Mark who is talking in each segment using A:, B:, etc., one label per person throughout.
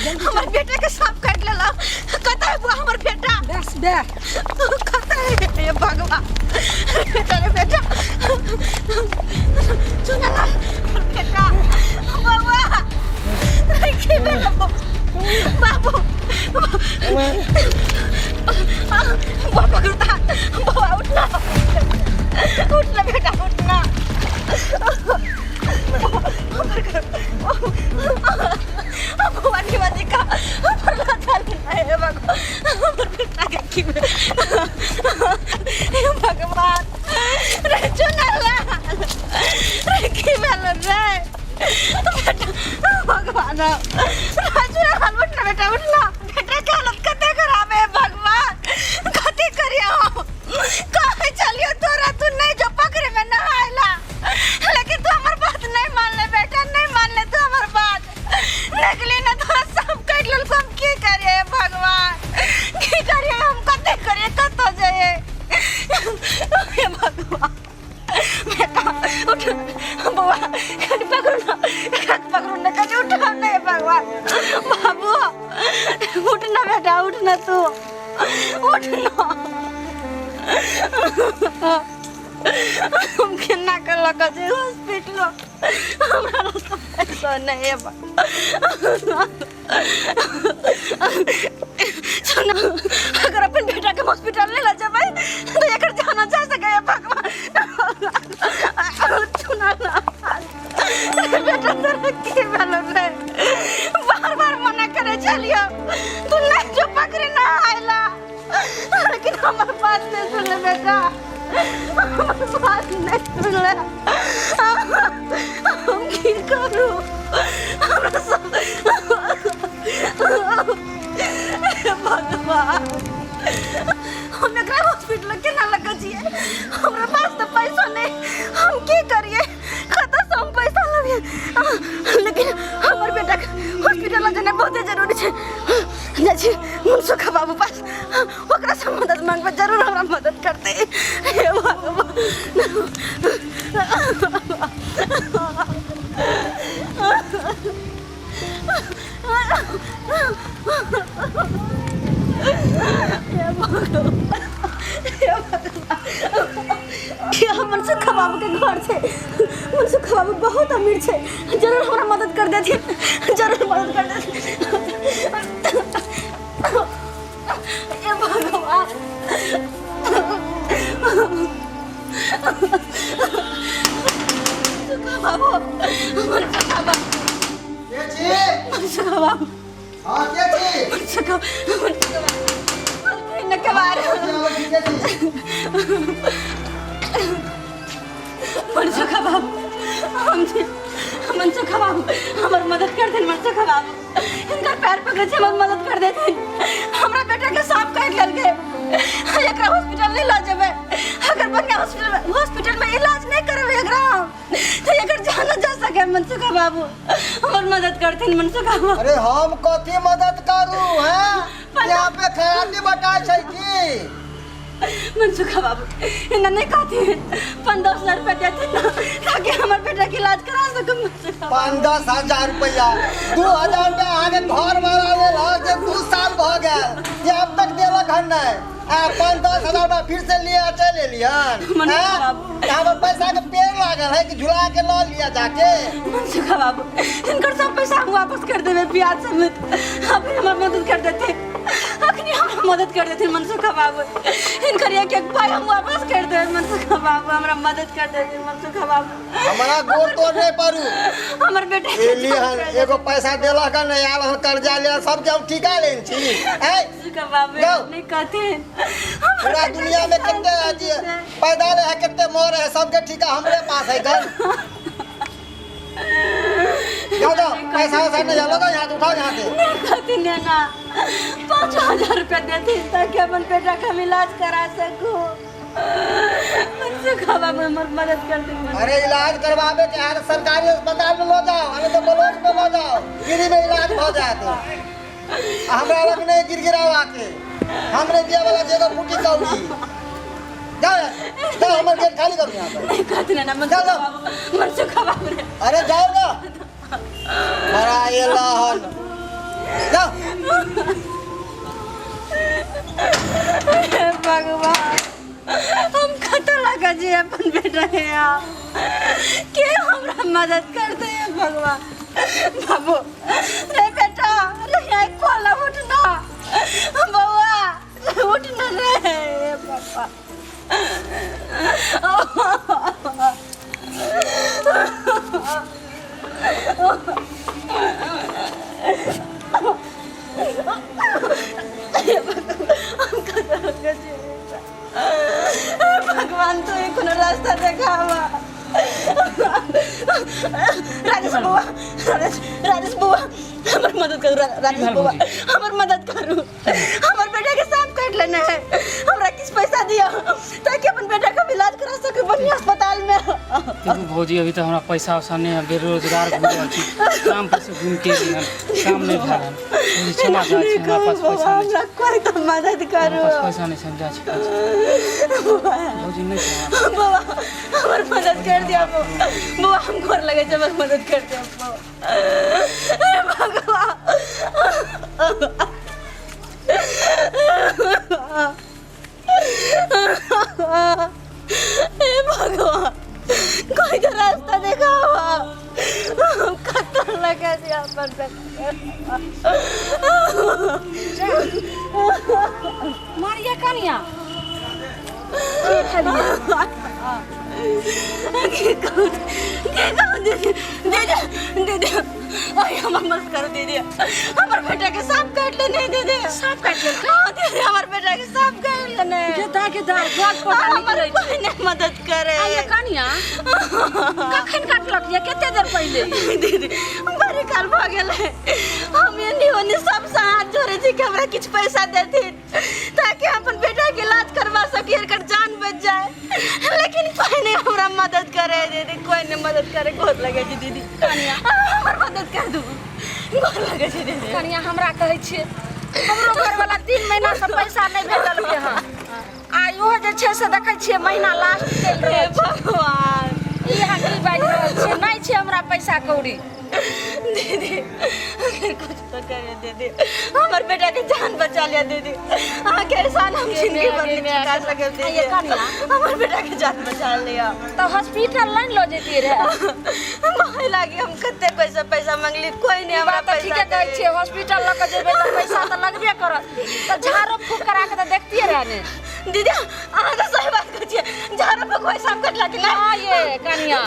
A: हमर बेटा के सांप काटि लेलक। कतऽ है बुआ हमर बेटा?
B: बस बे।
A: कतऽ है? हे भगवान, बेटा रे बेटा, चुनालाल हमर बेटा, बउआ रे, की भेल बाबू? बउआ पकड़ता, बउआ उठना, उठना बेटा, उठना। भगवान के बाजी का हमर लाचार है भगवान, हमर बेटा के की हे भगवान रे, चुनालाल रे, की भेल रे बेटा? भगवान, चुनालाल उठना बेटा, उठना बेटा। के हालत कते खराब है भगवान, कते करियो? कहे चलियो तोरा, तू नहीं जो पकड़े में नहायला, लेकिन तू हमर बात नहीं मान ले बेटा, नहीं मान ले तू हमर बात। निकली ना तोरा सब काट लेल। हम की करिए भगवान, की करिए हम? कते करिए, कतो जाइए? हे भगवान, बेटा उठ, बउआ कनी पकड़ू ना, पकड़ू ना, कनी उठाओ ना। हे भगवान, बाबू उठ ना बेटा, उठ ना, तू उठ ना। हम केना के लऽ कऽ जे हॉस्पिटल? हमरा लग तऽ पैसा नहि है। सुन, अगर अपन बेटा के हॉस्पिटल नहीं ले जेबै तऽ एकर जान जा सकैए। भगवान, सुना ना बेटा, तोरा की भेलो रे? बार बार मना करे छलियो, तू नहीं जो पकड़े ना आइला, लेकिन हमर बात नहीं सुनले बेटा, हमर बात नहीं सुनले। हम की करू? हमरा सब, हे भगवान, हम एकरा हॉस्पिटल केना लऽ छियै? हमरा पास तऽ पैसा नहीं, हम की करिए? कतऽ से हम पैसा लबियै? लेकिन हमर बेटा के हॉस्पिटल लऽ जेनाइ बहुते जरूरी छै। जाइ छी मनसुखा बाबू पास, ओकरा से मदद मांगबै, जरूर हमरा मदद करतै। हे भगवान, हे भगवान, हे भगवान। मनसुखा बाबू के घर छै। मनसुखा बाबू बहुत अमीर छै, जरूर हमरा मदद कर देथिन, जरूर मदद कर देथिन। हे भगवान, मनसुखा बाबू, मनसुखा बाबू।
C: के छी?
A: मनसुखा बाबू।
C: हाँ, के छी?
A: मनसुखा, मनसुखा बाबू, न कबार।
C: के छी?
A: मनसुखा बाबू, हम छी मनसुखा बाबू, हमर मदद कर देन। मनसुखा बाबू, हिनकर पैर पकड़े छी, हमर मदद कर देथिन। हमरा बेटा के सांप काटि लेलकै, एकरा हॉस्पिटल नहीं लऽ जेबै। अगर बढ़िया हॉस्पिटल में इलाज नहीं करबै एकरा तो एकर जान जा सके। मनसुखा बाबू, हमर मदद करथिन मनसुखा बाबू।
C: अरे, हम कथी मदद करू हैं? यहाँ पे खराती बटाई छै की?
A: मनसुखा बाबू, एना नहीं कहते, 5-10 हजार रुपया देते ना ताकि हमार बेटा के इलाज करा सकूं मनसुखा बाबू।
C: 5-10 हजार रुपया, 2000 रुपया अहाँके घर वाला लेल हँ जे 2 साल भऽ गेल जे अब तक देलक हन नहि, आ 5-10 हजार रुपया फिर से लिए चलि एलियन?
A: मनसुख
C: हैं?
A: बाबू।
C: यहाँ पर पैसा के पेड़ लागल है कि झुला के लऽ लिया जाके?
A: मनसुखा बाबू, इनकर सब पैसा हम वापस कर देबे ब्याज समेत। अभी हमर मदद कर देते, अखनी हमरा मदद कर देते मनसुखा बाबू। इनकर एक एक पाई हम वापस कर देबे मनसुखा बाबू, हमरा मदद कर देते मनसुखा बाबू।
C: हमरा गोड़ तोड़ नहीं पड़ू।
A: हमर बेटा के
C: एली हन, एगो पैसा देलक हन नहीं, आयल हन कर्जा ले, सबके हम ठीका लेन छी ऐ।
A: मनसुखा बाबू।
C: जाओ।
A: नहीं कहते।
C: पूरा दुनिया में कते अथी पैदा रहे, कते मोर है, सबके ठीका हमरे पास है। गन जाओ, जाओ, पैसा वैसा नहीं लो, यहाँ से उठाओ यहाँ से।
A: नहीं कहती ना, 5000 रुपया देती ताकि अपन बेटा का हम इलाज करा सकूं। मनसुखा बाबू, हमर मदद कर दे।
C: अरे, इलाज करवावे के है तो सरकारी अस्पताल में लो जाओ, अरे तो ब्लॉक में लो जाओ, फ्री में इलाज हो जात। आ हमरा लग नहीं गिरगिराओ आके, हमरे दिया वाला जगह फूटी कौड़ी। जाओ यहाँ से, जाओ, हमर गेट खाली करो यहाँ पर।
A: नहीं कहती ना मनसुखा
C: जाओ।
A: बाबू, मनसुखा बाबू रे।
C: अरे जाओ ना, बड़ा ये लाहन, जाओ।
A: हे भगवान, हम कतऽ लगा जे अपन बेटा के यहाँ के हमरा मदद करते है भगवान। बाबू रे बेटा रे, यहाँ खोला उठना बउआ, उठना रे। हे पापा, भगवान तो कोनो रास्ता देखावा। राजेश बउआ, राजेश, राजेश बउआ, हमर मदद करू। राजेश बउआ, हमर मदद करू। हमर बेटा के सांप काट लेने है। हमरा किछु पैसा दिअ ताकि अपन बेटा के इलाज करा सके बढ़िया अस्पताल में।
B: देखू भौजी, अभी तऽ हमरा पैसा वैसा नहि है, बेरोजगार घूम रहल छी, काम पर से घूम के एली हन, काम नहि भए रहल। भौजी क्षमा चाहै छी, हमरा पास पैसा नहि छै।
A: हमरा कोई तो मदद करू।
B: हमरा पास पैसा नहि छै, हम जाइ छी। भौजी नहि छै हमरा।
A: बउआ, हमर मदद कर दिया बउआ, हम गोर लगे छै, हमर मदद कर दिया बउआ। हे भगवान, हे भगवान, कोई तो रास्ता देखावा। हम कतऽ लगा दिया अपन बेटा।
D: मारिया कनिया, की भेलियै?
A: की कहू, की कहू दीदी, दीदी, दीदी, अरे हमर मत करू दीदी। हमर बेटा के सांप काट लेने दीदी।
D: सांप काटि लेलकै?
A: हाँ दीदी, हमर बेटा के सांप काट लेने।
D: गेदा गेदा गद पोटा
A: हमर
D: निकलै छै।
A: कोई नहीं मदद करे।
D: आ ये कनिया, कखन काटलक ये, कते देर पहिले?
A: दीदी, बड़ी काल भऽ गेल है। हम एनी ओनी सबसँ हाथ जोड़ै छी कि हमरा किछु पैसा देथिन ताकि हम अपन बेटा के इलाज करवा सकी, एकर जान बच जाए, लेकिन कोई नहीं हमरा मदद करे दीदी, कोई नहीं मदद करे। गोर लगे छी दीदी।
D: कनिया।
A: हमर मदद कर दू, गोर लगे छी दीदी।
D: कनिया, हमरा कहै छियै, हमरो घरवाला 3 महीना से पैसा नहि भेजलकै हँ। आ इहो जे छै से देखै छियै महीना लास्ट चलि
A: हे
D: रहल छै।
A: भगवान,
D: ई अहाँ की बाजि रहल छियै? नहि छै हमरा पैसा कौड़ी।
A: दीदी, अगर कुछ तो करे दीदी, हमर बेटा के जान बचा लिया दीदी। अहाँ के एहसान हम जिंदगी भर नहीं चुका सके दीदी।
D: ये कनिया।
A: हमर बेटा के जान बचा लिया।
D: तऽ हॉस्पिटल नहि लऽ जैतियै रहए?
A: माय लागी हम कते पैसा पैसा मंगली, कोई नहीं
D: ई
A: हमरा
D: बात तऽ
A: पैसा
D: ठीके कहै
A: दे।
D: छियै, हॉस्पिटल लऽ कऽ जेबै तऽ पैसा तऽ लगबे करत, तऽ झाड़ो फूक करा कऽ तऽ देखतियै रहए ने।
A: दीदी, अहाँ तऽ सही बात कहै छियै। झाड़ू फूक पैसा कटला कि नहि?
D: हँ ये कनिया,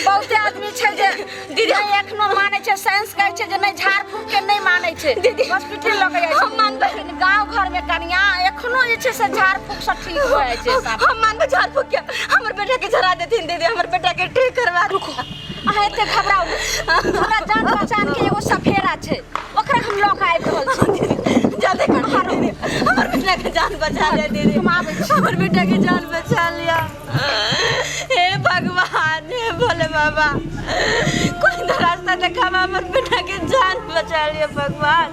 D: बहुते आदमी छै जे
A: दीदी
D: नहि एखनो मानै छै, साइंस कहै छै जे नहि, झाड़ फूक के नहि मानै छै,
A: दीदी,
D: हॉस्पिटल लऽ के जाइ छै।
A: हम मानबै।
D: लेकिन गाँव घर में कनिया एखनो जे छै से झाड़ फूक से ठीक हो जाइ छै साफ।
A: हम मानबै झाड़ फूक के, हमर बेटा के झरा देथिन दीदी, हमर बेटा के ठीक करवा।
D: रुको, अहाँ एते घबराउ नहि। हमरा जान पहचान के एगो सफेरा छै, ओकरा हम लऽ के आबि रहल छी।
A: जल्दी कर दीदी, हमर बेटा के जान बचा लिया दीदी।
D: हम आबै छी।
A: हमर बेटा के जान बचा लिया। हे भगवान, हे भोले बाबा, कोई तो रास्ता दिखावा, हमर बेटा के जान बचा लिया। भगवान,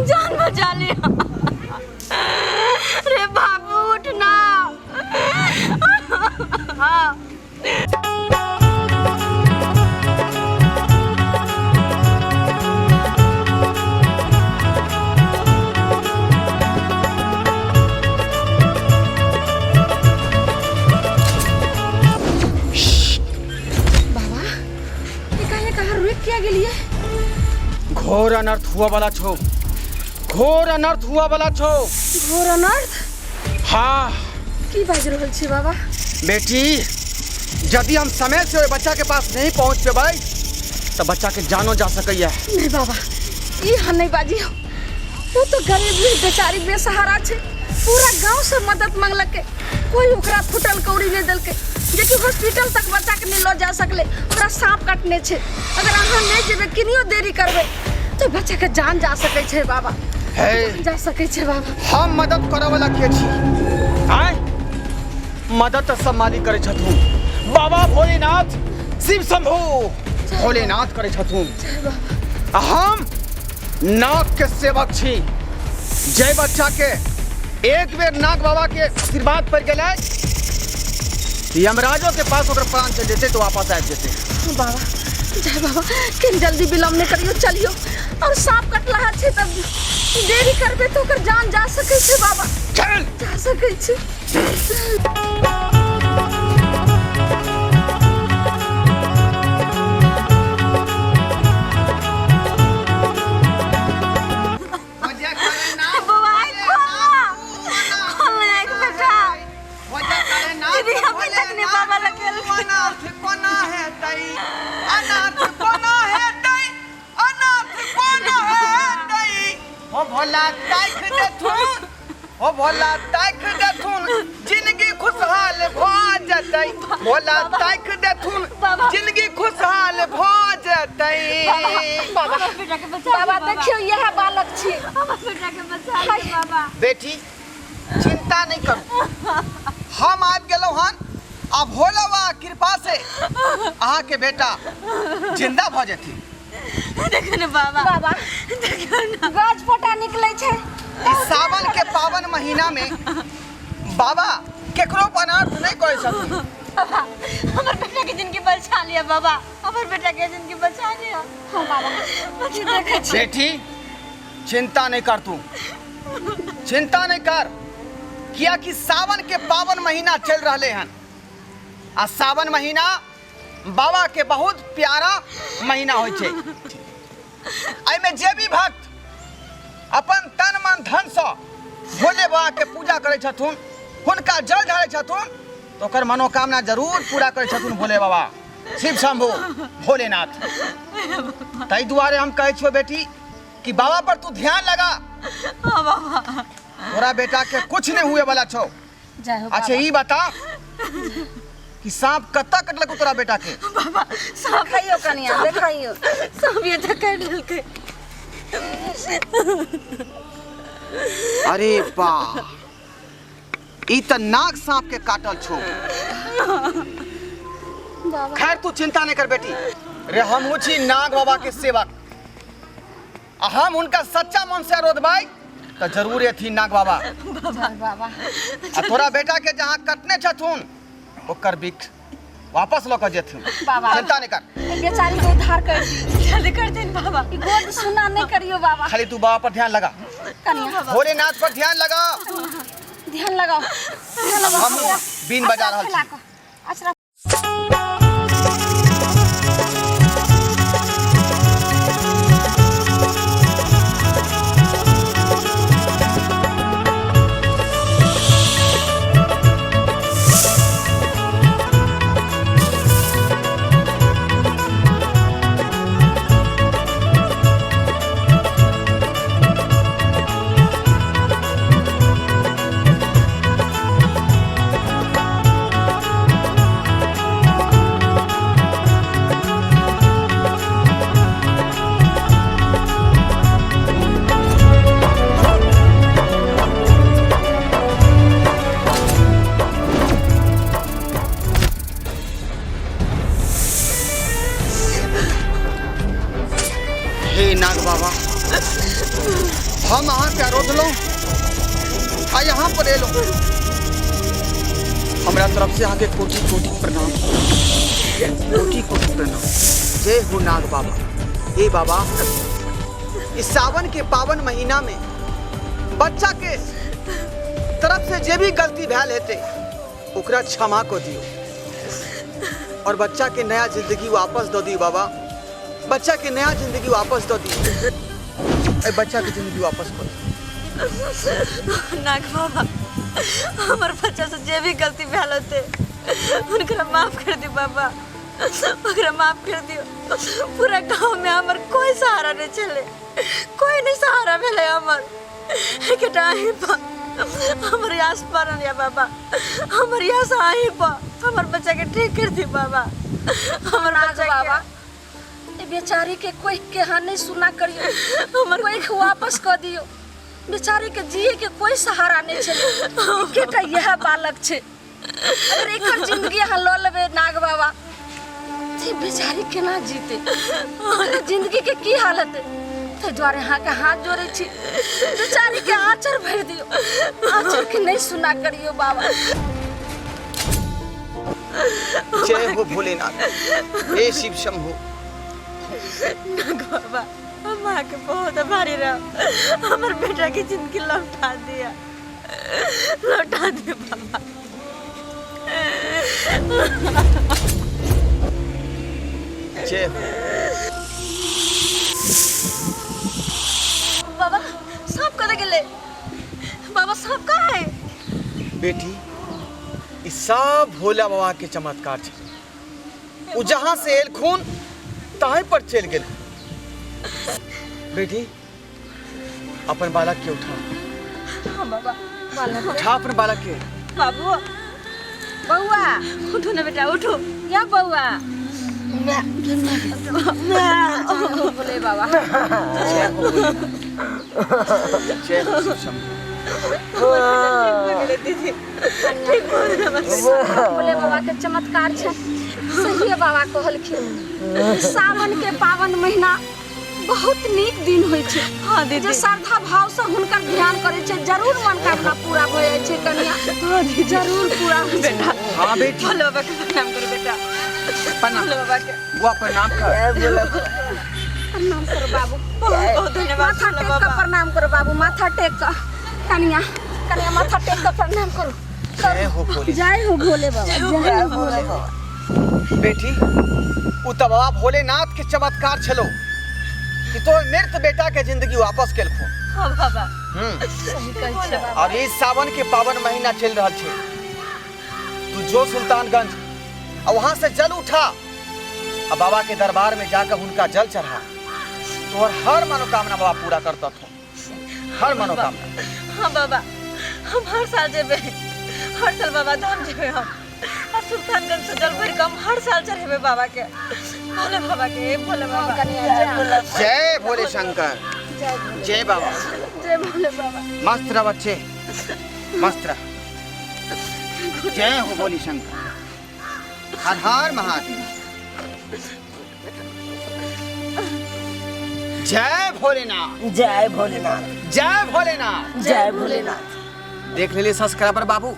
A: जान बचा लिया। रे बाबू, उठना। हाँ।
D: बाबा, ई कहाँ कहाँ रुक किया गेलियै?
E: घोर अनर्थ हुआ वाला छौ, घोर अनर्थ हुआ वाला छौ।
D: घोर अनर्थ?
E: हाँ।
D: की बाजि रहल छी बाबा?
E: बेटी, यदि हम समय से ओहि बच्चा के पास नहीं पहुंच पेबै तो बच्चा के जानो जा सकैया।
D: नहीं बाबा, ई अहाँ नहीं बाजियौ। ओ तो गरीब बेचारी बेसहारा छै, पूरा गांव से मदद मांगलकै, कोई ओकरा फुटल कौड़ी नहीं देलकै, जेकि हॉस्पिटल तक बच्चा के नहीं लऽ जा सकलै, ओकरा सांप काटने छै। अगर अहाँ नहीं जेबै, किनियो देरी करबै तो बच्चा के जान जा सकै छै बाबा।
E: हे।
D: जान जा सकै छै बाबा।
E: हम मदद करऽ वाला के छी? आँय, मदद तऽ सब मालिक करै छथुन, बाबा भोलेनाथ, शिव शंभू भोलेनाथ करै छथुन, आ हम नाग के सेवक छी। जय बच्चा के एक बेर नाग बाबा के आशीर्वाद पड़ गेलै, यमराजो के पास ओकर प्राण चलि जेतै तो वापस आबि जेतै।
D: बाबा, जय बाबा, कनि जल्दी विलम्ब नहि करियौ, चलियौ। और सांप कटलाहा छै तऽ देरी करबै तऽ ओकर जान जा सकै छै बाबा।
E: चल।
D: जा सकै छै।
A: बौआ आँखि खोल ना, खोल ना आँखि बेटा। दीदी अभी तक नहीं बाबा लग गेल।
E: अनाथ कोना हेतै, अनाथ कोना हेतै, अनाथ कोना हेतै? हो भोला ताकि देथुन, हो भोला ताकि देथुन, जिंदगी खुशहाल भऽ जेतै। भोला ताकि देथुन,
A: बाबा।
E: जिंदगी खुशहाल भऽ जेतै।
D: बाबा,
A: हमर बेटा के बचा
D: बाबा,
A: लिअ।
D: देखियौ, इएह बालक छी।
A: हमर बेटा के बचा लिअ बाबा।
E: बेटी, चिंता नहीं करू, हम आबि गेलहुँ हन आ भोला बाबा कृपा से अहाँके बेटा जिंदा भऽ जेथिन।
A: देखो ने बाबा।
D: बाबा,
A: देखो ने।
D: गाछ फोटा निकलै छै।
E: इस सावन के पावन महीना में बाबा केकरो पर अनर्थ नहीं करै छथिन।
A: बाबा, हमर बेटा के जिंदगी बचा लिअ बाबा, हमर बेटा के जिंदगी बचा लिअ।
D: हाँ बाबा, देखै छी।
E: बेटी, चिंता नहीं कर, तू चिंता नहीं कर, कियाकि सावन के पावन महीना चल रहले हन आ सावन महीना बाबा के बहुत प्यारा महीना होइ छै। एहिमे जे भी भक्त अपन तन मन धन से भोले बाबा के पूजा करै छथुन, हुनका जल ढारै छथुन, तऽ ओकर मनोकामना जरूर पूरा करै छथुन भोले बाबा, शिव शंभु भोलेनाथ। ताहि दुआरे हम कहै छियौ बेटी कि बाबा पर तू ध्यान लगा।
A: हाँ बाबा।
E: तोरा बेटा के कुछ नहीं हुए वाला छौ।
D: जय हो।
E: अच्छा, ई बता कि सांप कत्ता कटलक तोरा बेटा के?
A: बाबा, सांप।
D: देखियौ कनिया, देखियौ।
A: सांप ये तो काटि लेलकै।
E: अरे बा, ई त नाग सांप के काटल छौ।
D: बाबा।
E: खैर, तू चिंता नहीं कर बेटी। रे, हमहू छी नाग बाबा के सेवक आ हम हुनका सच्चा मन से रोदबाई तऽ जरूर एथिन नाग बाबा।
D: बाबा।
E: आ तोरा बेटा के जहाँ कटने छथुन, ओकर बिख वापस लऽ कऽ जेथुन।
D: बाबा।
E: चिंता नहीं कर।
D: ए बेचारी के उद्धार कर दियौ।
A: जल्दी कर दिन बाबा।
D: ई गोद सुना नहीं करियौ बाबा।
E: खाली तू बाबा पर ध्यान लगा।
D: कनिया।
E: भोलेनाथ पर ध्यान लगा।
D: ध्यान लगाओ, ध्यान लगाओ।
E: हम बीन बजा रहल छी।
D: अचरा।
E: हे नाग बाबा, हम अहाँके रोधलहुँ आ यहाँ पर एलहुँ। हमरा तरफ से अहाँके कोटि कोटि प्रणाम, कोटि कोटि प्रणाम। जय हो नाग बाबा। हे बाबा, इस सावन के पावन महीना में बच्चा के तरफ से जे भी गलती भेल हेतै, ओकरा क्षमा कऽ दियौ और बच्चा के नया जिंदगी वापस दऽ दियौ। बाबा, बच्चा के नया जिंदगी वापस दऽ दियौ। एहि बच्चा के जिंदगी वापस कऽ दियौ।
A: नाग बाबा, हमर बच्चा से जे भी गलती भेल होते, हुनकरा माफ कर दियो बाबा, ओकरा माफ कर दियो। पूरा गांव में हमर कोई सहारा नहीं छले, कोई नहीं सहारा भेलै हमर, एकटा अहीं पर हमर आस पड़ल या बाबा। हमर आस अहीं पर, हमर बच्चा के ठीक कर दी बाबा, हमर
D: नाग
A: बच्चा
D: बाबा
A: के।
D: ए बेचारी के कोई के हाँ नहीं सुना करियो,
A: हमर
D: कोई के वापस कर दियो। बेचारी के जिए के कोई सहारा नहीं छै, एकेटा इएह बालक छै। अगर एकर जिंदगी अहाँ लऽ लेबै नाग बाबा, ते बेचारी केना जीते? ओकर जिंदगी के की हालत है? ताहि दुआरे अहाँके हाथ जोड़ै छी, बेचारी के आँचर भरि दियौ, आँचर के नहीं सुना करियौ बाबा।
E: जय हो भोलेनाथ, हे शिव शंभु।
A: नाग बाबा। हम अहाँके बहुत आभारी रहब। हमर बेटाके जिंदगी लौटा दिअ, लौटा दिअ बाबा।
E: जय हो।
A: बाबा सांप कतऽ गेलै? बाबा सांप कहाँ है?
E: बेटी, ई सब भोला बाबा के चमत्कार छै। ओ जहाँ से एलखुन ताहि पर चलि गेल। बेटी, अपन बालक के उठा।
A: हाँ बाबा,
E: उठा अपन बालक के।
A: बाबू,
D: बौआ,
A: उठो ना बेटा, उठो।
D: या बौआ, बोले बाबा।
E: जय हो भोलेनाथ, जय हो शिव शंभू।
A: दीदी ठीक भऽ गेलै हमर।
D: भोले बाबा के चमत्कार छै। सही बाबा कहलखिन, सावन के पावन महीना बहुत नीक दिन होइ छै।
A: हाँ दीदी।
D: जे श्रद्धा भाव से हुनकर ध्यान करै छै, जरूर मनोकामना पूरा भऽ जाइ छै। कनिया,
A: हाँ दीदी,
D: जरूर पूरा होइ छै।
A: बेटा।
E: हाँ बेटी।
A: भोले बाबा के प्रणाम करो बेटा।
E: प्रणाम।
A: भोले बाबा के
E: बुआ, प्रणाम कर।
D: प्रणाम करो बाबू।
A: बहुत बहुत धन्यवाद
D: माथा
A: भोले
D: टेक के
A: बाबा।
D: प्रणाम करो बाबू, माथा टेक के। कनिया, कनिया, माथा टेक के प्रणाम करो।
E: जय हो भोले।
D: जय हो भोले बाबा, जय हो भोले बाबा।
E: बेटी, उ तऽ बाबा भोलेनाथ के चमत्कार छलो कि तोहर मृत बेटा के जिंदगी वापस केलखुन।
A: हाँ बाबा।
D: सही कहै छै बाबा।
E: और ई सावन के पावन महीना चलि रहल छै, तू जो सुल्तानगंज आ वहां से जल उठा आ बाबा के दरबार में जाकर हुनका जल चढ़ा। तोहर हर मनोकामना बाबा पूरा करता थो, हर मनोकामना।
A: हाँ बाबा, हम हर साल जेबै, हर साल बाबा धाम जेबै हम आ सुल्तानगंज से जल भरि कऽ हम हर साल चढ़ेबै बाबा के, भोले बाबा के। भोले बाबा।
D: कनिया, जय।
E: जय भोले शंकर, जय बाबा।
D: जय भोले बाबा।
E: मस्त रह बच्चे, मस्त रह। जय हो भोले शंकर, हर हर महादेव। जय भोलेनाथ,
C: जय भोलेनाथ,
E: जय भोलेनाथ,
C: जय भोलेनाथ।
E: देख लेलियै सब्सक्राइबर बाबू,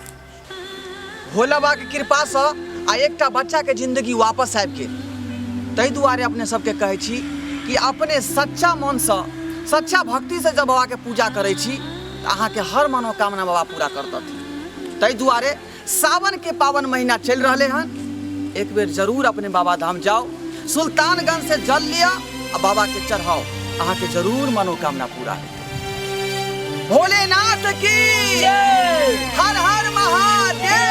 E: भोला बाबा के कृपा से आ एकटा बच्चा के जिंदगी वापस आबि गेल। ताहि दुआरे अपने सबके कहै छी कि अपने सच्चा मन से, सच्चा भक्ति से जब बाबा के पूजा करै छी तऽ अहाँके हर मनोकामना बाबा पूरा करतथिन। ताहि दुआरे सावन के पावन महीना चलि रहलै हन, एक बेर जरूर अपने बाबा धाम जाउ, सुल्तानगंज से जल लिअ आ बाबा के चढ़ाउ, अहाँके जरूर मनोकामना पूरा हेतै। भोलेनाथ की, हर हर महादेव।